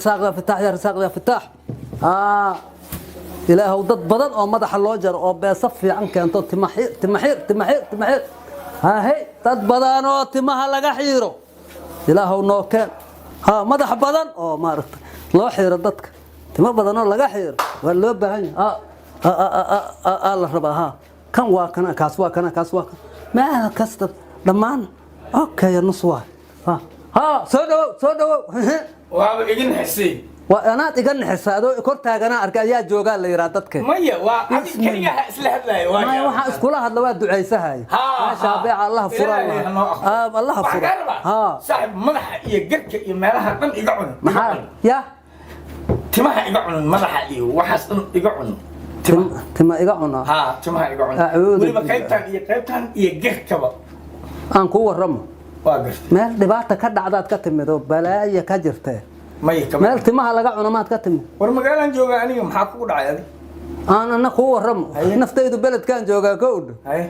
Rasaaq yaa Fitaax, yaa Rasaaq, yaa Fitaax. Ilaahow, dad badan oo madaxa loo jaro oo beesa fiican keento. Timaxiir, timaxiir, timaxiir, timaxiir. Haahey, dad badan oo timaha laga xiiro Ilaahow noo keen. Ha, madax badan oo maaragta loo xiiro, dadka timo badan oo laga xiiro waa loo baahan yahay. Aa la rabaa. Ha, kan waa kana, kaas waa kana, kaas waa kan, meel kasta dhammaan. Okay, nus waa. Ha ha, soo dhawow, soo dhawow. Waaba iga naxisay. Waa anaad iga nixisa. Adoo kor taaganaa arkay. Ayaa joogaa la yidhaa dadka. Maya, waa adig keligaa isla hadlaayo waa. Maya, waxaan iskula hadla waa ducaysahaya. Meeshaa beeca Allaha fura. Ilaahay ha noo aqbalo. Allaha Waxaan fura. kaa rabaa, saaxib, madaxa iyo garka iyo meelaha dhan iga cun. Iga Maxaa? cun. Ya? Timaha iga cun, madaxa iyo waxaas dhan iga cun. Timaha. Tima iga cunaa? Ha, timaha iga cun. Acuudu Weliba billah. qaybtan iyo qaybtan iyo garkaba. Aan kuu warramo. Waa gartay. Meel dhibaata ka dhacdaad ka timid oo balaaya ka jirtee. Maya, kama. Meel timaha laga cuno maad ka timid? War, magaalaan joogaa aniga, maxaa kugu dhacay adig? Aan ana kuu warramo. Haye. Naftaydu beledkaan joogaa kowdha. Haye.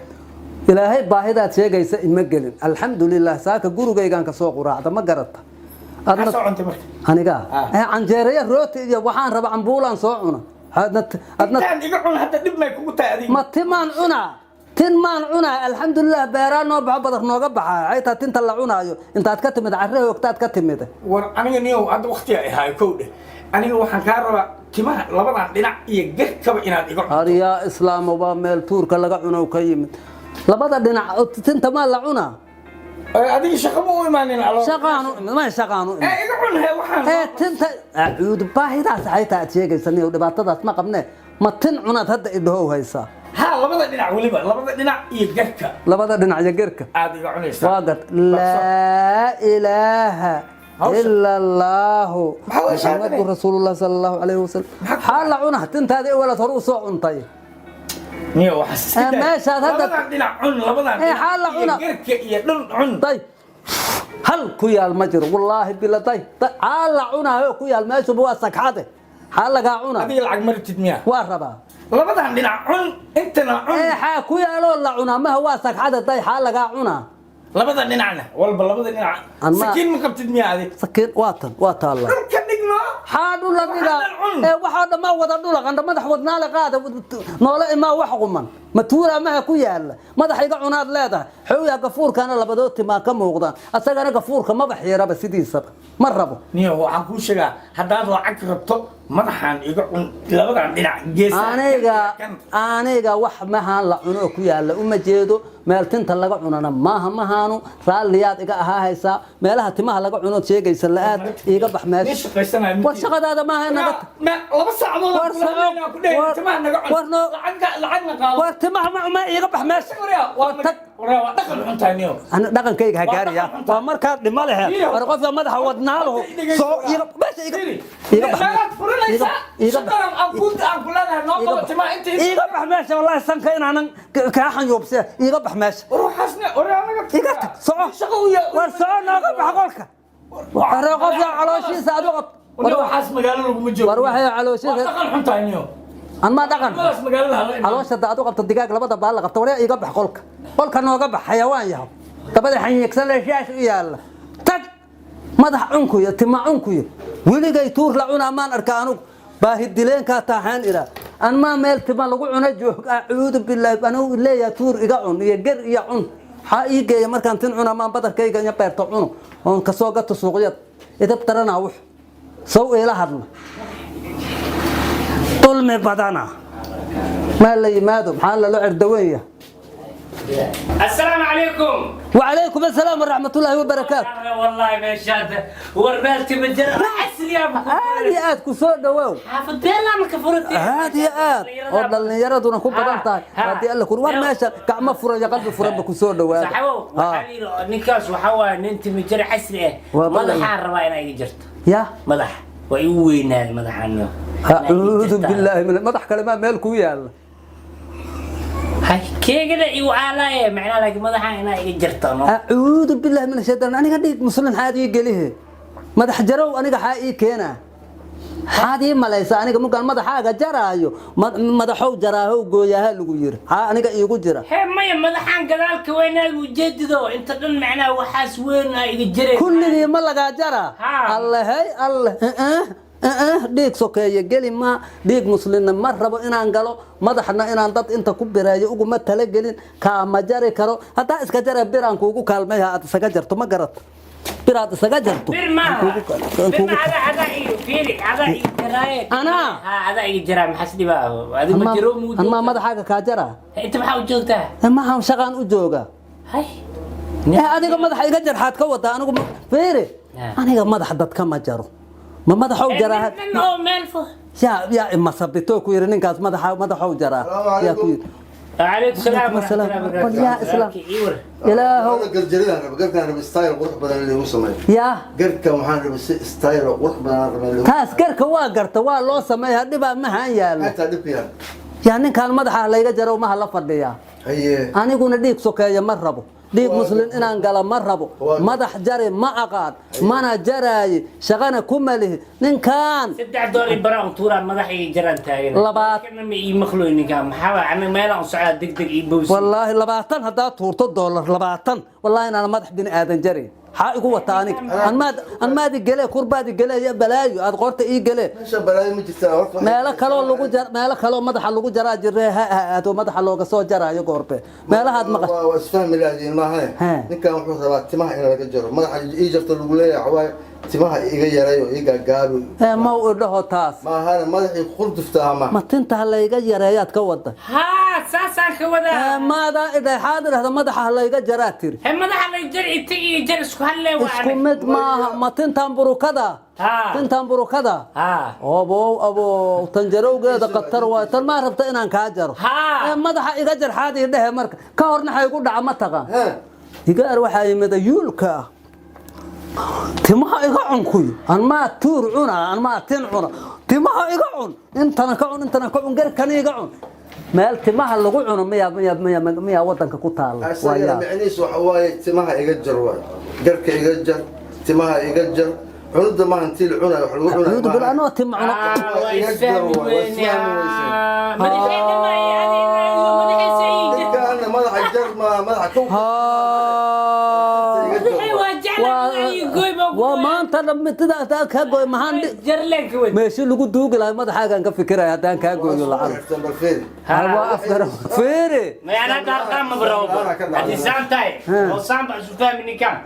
Ilaahay baahidaad sheegaysa ima gelin, alxamdulilah. Saaka gurigaygaan kasoo quraacda, ma garata? Maxaa soo cuntay marka? Aniga? Ah. Canjeeraya, rooti iyo waxaan raba, cambuulaan soo cuna. Adna Intaan iga cun hadda, dhib may kugu tahay adiga? Ma timaan cunaa? Tin maan cunaa? Alxamdulilah, beeraa noo baxo, badar nooga baxaa. Xaytaa tinta la cunaayo intaad ka timid, carre hoogtaad ka timid. War aniga niyow, hadda waqtiga ay haayo kow dheh. Aniga waxaan kaa rabaa timaha labadan dhinac iyo garkaba inaad iga cunto. Aryaa islaamo, waa meel tuurka laga cuno ka yimid. Labada dhinac oo tinta maa la cunaa? Adiga shaqo ma u imaanin alo? Shaqaanu ma shaqaanu. Ee iga cun he waxaan. Ee tinta, acuudu, baahidaas xaytaa aad sheegaysa niyow, dhibaatadaas ma qabne. Ma tin cunaad hadda idhahow haysaa? Ha, labada dhinac, weliba labada dhinac iyo garka. Labada dhinac iyo garka. Aad iga cunaysaa. Waa gart. Laa ilaaha Hawsha. ila allaahu Maxaa waa shahaadada? Muxamadu rasuulullah sala Allahu calayhi wasalam. Maxaa Maxaa la cunaa? Tintaadii walaad hore u soo cuntay. Niyo, waxaas iska Ee, daa. meeshaad hadda- Labadan dhinac cun, labadan Ee, dhinac xaa la iyo cuna? garka iyo dhan cun. Day, hal ku yaal ma jiro, wallaahi bila. Day day, xaa la cunaayo ku yaal? Meeshuba waa sagxade, xaa lagaa cunaa? Adiga lacag maritid miya? Waa rabaa. Labadan dhinac cun, intana cun. Ee xaa ku yaaloo la cunaa? Maha, waa sagxade. Day, xaa lagaa cunaa? Labada dhinacna walba, labada dhinac. Sakiin ma qabtid miya adig? Sakiin waa tan, waa taalla. Dhulka dhigno. Xaa dhula dhigaa? Waxaa dhan cun. Ee waxoo dhammaa wada dhula qandha madax wadnaale qaada noole imaa. Wax quman matuura maha ku yaala. Madax iga cunaad leedahay. Xooyaa gafuurkana labadood timaa ka muuqdaan, asagana gafuurka maba xiiraba sidiisaba, ma rabo. Niyo, waxaan kuu sheegaa, haddaad lacag rabto, madaxaan iga cun, labadan dhinac, geesaha. Aniga kan. Aniga wax mahaan la cuno oo ku yaala uma jeedo. Meel tinta laga cunana maaha mahaanu. Raalliyaad iga ahaa haysaa. Meelaha timaha laga cunood sheegaysa la-aad iiga bax Nin meesha. shaqaysanaya. War shaqadaada maaha naga. Laba saacadood War aan kula hadlaynaa, ku dhehe, timaha naga cun. War Lacagna qaado. War timaha ma iiga bax meesha. Waryaa, waa War tag. Waryaa, waa dhaqan xun tahay niyo. Ani dhaqankayga ha Waa gaaraya. dhaqan xun tahay. Waa markaad dhimo lehe. Iyo. War qofka madaxa wadnaaluhu soo iiga meesha, iiga iiga bax. Meelaad furanaysaa. Iiga bax. Shaqadan aan ku leedahay noo qabo timaha inta. Iiga bax meesha, wallaahi sanka inaanan kaa xanyuubse. Iiga bax meesha. War waxaasna, war anaga. Iga tag, soco. Shaqo u yaa. War soco, nooga bax qolka. War qofka calooshiisa aad u qabto. War waxaas magaalo laguma joogo. War waxay calooshiisa- Waa dhaqan xun tahay niyo. An ma dhaqan. Madaas magaalada hala imaan. Caloosha da aad u qabto digaag labada baal la qabto. Waryaa, iiga bax qolka, qolka nooga bax. Xayawaan yahow, dabada xanyiigsan le, shaash u yaalla. Tag, madax cunkuyo tima cunkuyo. Weligay tuur la cunaa maan arka anugu. Baahi dileenkaa taaxaan iraa an maa meel tima lagu cuno joog. Acuudu bilaahi, anugu leeyahay tuur iga cun iyo ger iyo cun. Maxaa ii geeya markaan tin cunaa? Maan badarkayga iyo beerta cuno oon kasoo gato suuqyada? Idab daranaa wux sow iila hadla. Dulmi badana maa la yimaado? Maxaa lalo cerdaweyn yahay? السلام عليكم. وعليكم السلام ورحمة الله وبركاته. والله meeshaad war meelti ma jira casriya. Aad iyo aad, ku soo dhawow. Xaafad beelaan ka furatay. Aad iyo aad, oo dhallinyaraduna ku badan tahay haddii Alla kur. War meesha gacmo furan iyo qalbi furanba ku soo dhawaada. Saxabow, waxaa la yidhi ninkaas waxaa waaye nin timijare casri ah. Waa badan. Madaxaan rabaa inaa iga jirto. Ya? Madax waa igu weynaaday madaxaan. Acuudu billaahi min madax kale maa meel kuu yaalla? Hay, keegada igu aalaaye macnaa, laakiin madaxaan inaa iga jirto no. Acuudu billahi min ashaytaan. Aniga dhiig muslim xaad ii gelihe? Madax jarow aniga xaa ii keenaa? Maxaad ii malaysa aniga mugaan madaxaaga jaraayo? Madaxow jaraahow gooyaha lagu yiri, haa, aniga iigu jira. Hee, maya, madaxaan gadaalka weynaad ujeedido inta dhan macnaha waxaas weyn aa iga jiray. Kulligii ma lagaa jaraa? Haa. Allehey, alle eh, eh, dhiig sokeeye geli ma, dhiig muslimna ma rabo inaan galo, madaxna inaan dad inta ku bireeyo uguma talagelin. Kaama jari karo. Haddaa iska jare, biraan kuugu kaalmayha aad isaga jarto. Ma garat? Biraad isaga jarto. Bir maaha. Aan Bir kuugu ma adaa, adaa iyo fiiri, adaa iga jaraaye. Anaa? Haa, adaa iga jaraa. Maxaas dhibaa adiga ma jiro muu? Anmaa madaxaaga kaa jaraa? Inta maxaa u joogtaa? Maha, shaqaan u jooga. Hay. Eh, adiga madaxa iga jarxaad ka wadaa. Anigu fiiri, aniga madax dadka ma jaro. Ma madaxow jaraa? Nin oo meel fo Yaa imasabito ku yiri ninkaas madaxa madaxow jaraa? Salaamu Yaa ku calaykum. yiri? Calaykum salaam. Calaykum salaam. Bal yaa islaam. Iwar. Ilaahow. Garjaridaan raba, garkaan raba style qurux badan in lagu sameeyo. Yaa? Garkan waxaan rabay si style oo qurux badan aan rabay in lagu Taas garka waa garta, waa loo sameeyaa. Dhibaa mahaan yaallo. Xataa dhibka yaa? Yaa ninkaan madaxa layga jaro maha la fadhiyaa. Haye. Aniguna dhiig sokeeya ma rabo, dhiig muslim inaan gala ma rabo. Madax jari ma aqaan, mana jaraaye, shaqana kuma lihi ninkaan. $3 bara un tuuraa, madax iga jaraan taagan. Kana ma ii maqloy ninkaan. Maxaa waa aniga meelaan u socdaa, deg deg ii bowsi. Wallaahi 20 haddaad tuurto doolar 20, wallaahi inaan madax bini aadan jarin. Xaa igu wata aniga? Anmaadi gelee, kurbaadi gelee iyo balaayo aad qoorta ii gelee. Meesha balaayo ma jirtaa horta. Meelo kaloo lagu jar, meelo kaloo madaxa lagu jaraa jiree, ha aado madaxa looga soo jaraayo goorbe meelahaad maqas. Waa isfahmi lahdiin maahane. Ninkan wuxuu rabaa timaha in laga jaro. Madaxa ii jarto lagu leeyahay waxaa waaye timaha iga yarayo, ii gaagaabi. Ee maw idhaho taas. Maahane madaxii qurdufta ama Ma tinta ha layga yareeyaad ka wada? Haa, saasaan ka wadaa. Ee maadaa idhaxaad idhahda madaxa ha layga jaraa tiri? He, madaxa lay jar, inta iyo jar isku hadlee waa. Isku mid maaha. Ma tintan burukada? Haa. Tintan burukada? Haa. Abow, abow, tan jarowgeeda khatar waay. Tan maa rabta inaan kaa jaro? Haa. Ee madaxa iga jarxaad ii dhehe. Marka ka horna xa igu dhaca ma taqaan? Hee. Igaar waxaa yimid yuulka ah, timaha iga cun kuy. Anmaa tuur cuna, anmaa tin cuna. Timaha iga cun, intana ka cun, intana ka cun, garkana iga cun. Meel timaha lagu cuno miyaa miyaa miyaa miyaa wadanka ku taalla? Waa Asagana yaa micnihiisu waxa waaye timaha iga jar waay, garka iga jar, timaha iga jar. Cunida maaha intii la cunayo wax lagu cunayo. Acuudu bil anoo tima cuno. Ah, waa Iga isfahmi jar waay, waa weyne. isfahmi weyse. Ah, madaxayga ma iyo adiga iyo madaxiisa ii jar. Ninkaana madaxa jar ma madaxa kow. Madaxay waa jeclaa, madaxa ii gooy baa ku waa gooya. Maanta dhan mitida haddaan kaa gooyo maxaan Jarleenka weyn. Meeshii lagu duugi lahay madaxaagaan ka fikiraya haddaan kaa gooyo lacag. Bal fiiri. Waa afgara, fiiri. Ma yani hadda harqaan ma barabo. Haddii saan tahay oo saan ba isu fahmi ninkaan.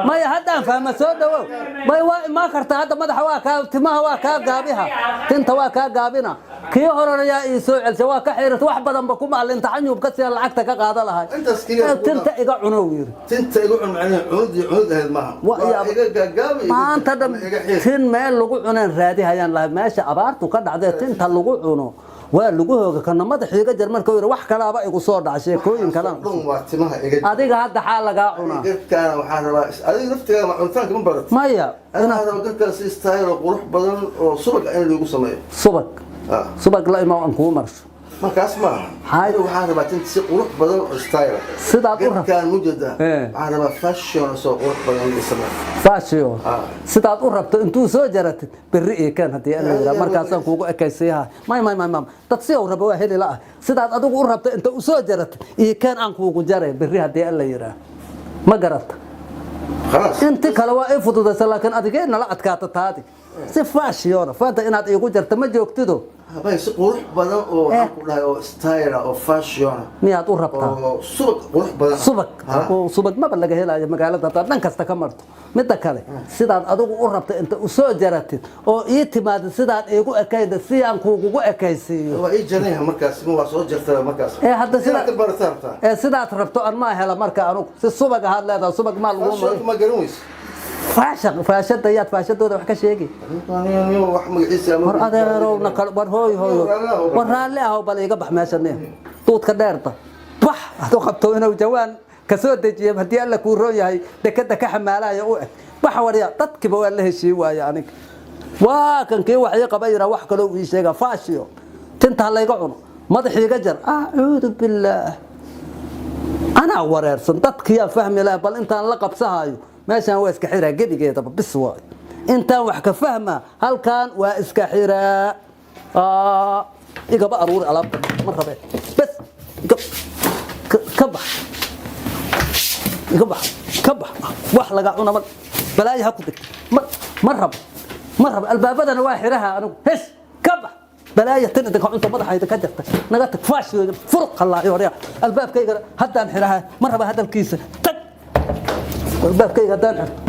Maya, haddaan fahma. Soo dhawow. May, waa imaan kartaa hadda. Madaxa waa kaa, timaha waa kaa gaabiha, tinta waa kaa gaabina. Kii horena yaa ii soo celsha, waa ka xiirata wax badanba kuma alinta xanyuub ka siya lacagta ka qaada lahay. Intaas keliya kugu Tinta iga cunow yiri. Tinta iga cun macnaha cunudii cunud ahayd maaha. Waa iga gaagaabi, iga Maanta dhan iga xiir. Tin meel lagu cuneen raadihayaan lahay. Meesha abaartu ka dhacdee tinta lagu cuno waa lagu hooga. Kana madaxiiga jar markuu yiri, wax kalaaba igu soo dhaca, sheekooyin kalena. Dhan waa timaha iga jar. Adiga hadda xaa lagaa cunaa? Garkaana waxaan rabaa adiga laftigaada ma cunitaanka ma barat? Maya. Anaa raba garkaan si style oo qurux badan oo subag in lagu sameeyo. Subag? Ah. Subag la imaa aan kuu marsho. Markaas maaha. Hay. Aniga waxaan rabaa tinta si qurux badan oo style ah. Sidaad u rabto. Garkaan mujada. Waxaan rabaa fashion soo qurux badan in la sameeyo. Fashion. Ah. Sidaad u rabto intuu soo jaratid berri ii keen haddii alla yidhaha, markaasaan kuugu ekaysiiyaha. May, may, may, may, dad si uu rabo waa heli la ah. Sidaad adigu u rabto inta u soo jaratid ii keen, aan kuugu jaray berri haddii alla yidhaah. Ma garata? Khalaas. Inti kale waa ii fududaysa, laakiin adigee nala adkaata taadi si fashiona fanta inaad iigu jarto ma joogtido. Habay, si qurux badan oo waxaan ku dhahay oo style ah oo fashion ah. Miyaad u rabtaa? Oo subag qurux badan. Subag? Ha? Oo subag maba laga helayo magaalada haddaad dhan kasta ka marto. Midda kale, sidaad adigu u rabto inta u soo jaratid oo ii timaadid, sidaad iigu ekayda si aan kuugugu ekaysiiyo. Waa ii jaran yahay markaas, ma waa soo jartaa markaas. Ee hadda sida Inaad ka barataa rabtaa. Ee sidaad rabto an maa hela marka anugu si subag ahaad leedahay, subag maa lagu Fashionka marin. Ma garan weyse. Faasha, faashada yaad faashadooda wax ka sheegi. Ninkan wax magaciisa ama War adeerow naqal, war hooy hooy, war raalli ahow. Bal iga bax meesha nin duudka dheerta bax haduu qabto inuu jawaan kasoo dejiyo haddii alla kuu roon yahay dekada ka xamaalaya u eg. Bax warya, dadkiiba waa la heshiin waaye. Aniga waa kan kii wax ii qaba yiraa, wax kaloo ii sheega, faashiyo tinta ha layga cuno, madaxiiga jar. Acuudu billaah, anaa wareersan, dadkiyaa fahmi laha. Bal intaan la qabsahayo meeshaan waa iska xiraa gebigeedaba, bis waayo. Intaan wax ka fahma halkan waa iska xiraa. Igaba aruuri alaabta, ma rabee. Bes ka bax, iga bax, ka bax. Wax laga cuna mal, balaayo ha ku degto. Ma rabo, ma rabo. Albaabadana waa xiraha anigu. Hes, ka bax. Balaayo tan idinka cunta, madaxa idinka jarta. Naga tag, faashigayga furuq hallaayo horya. Albaabkaygana haddaan xiraha, ma raba hadalkiisa. Tag, albaabkayga haddaan xirto.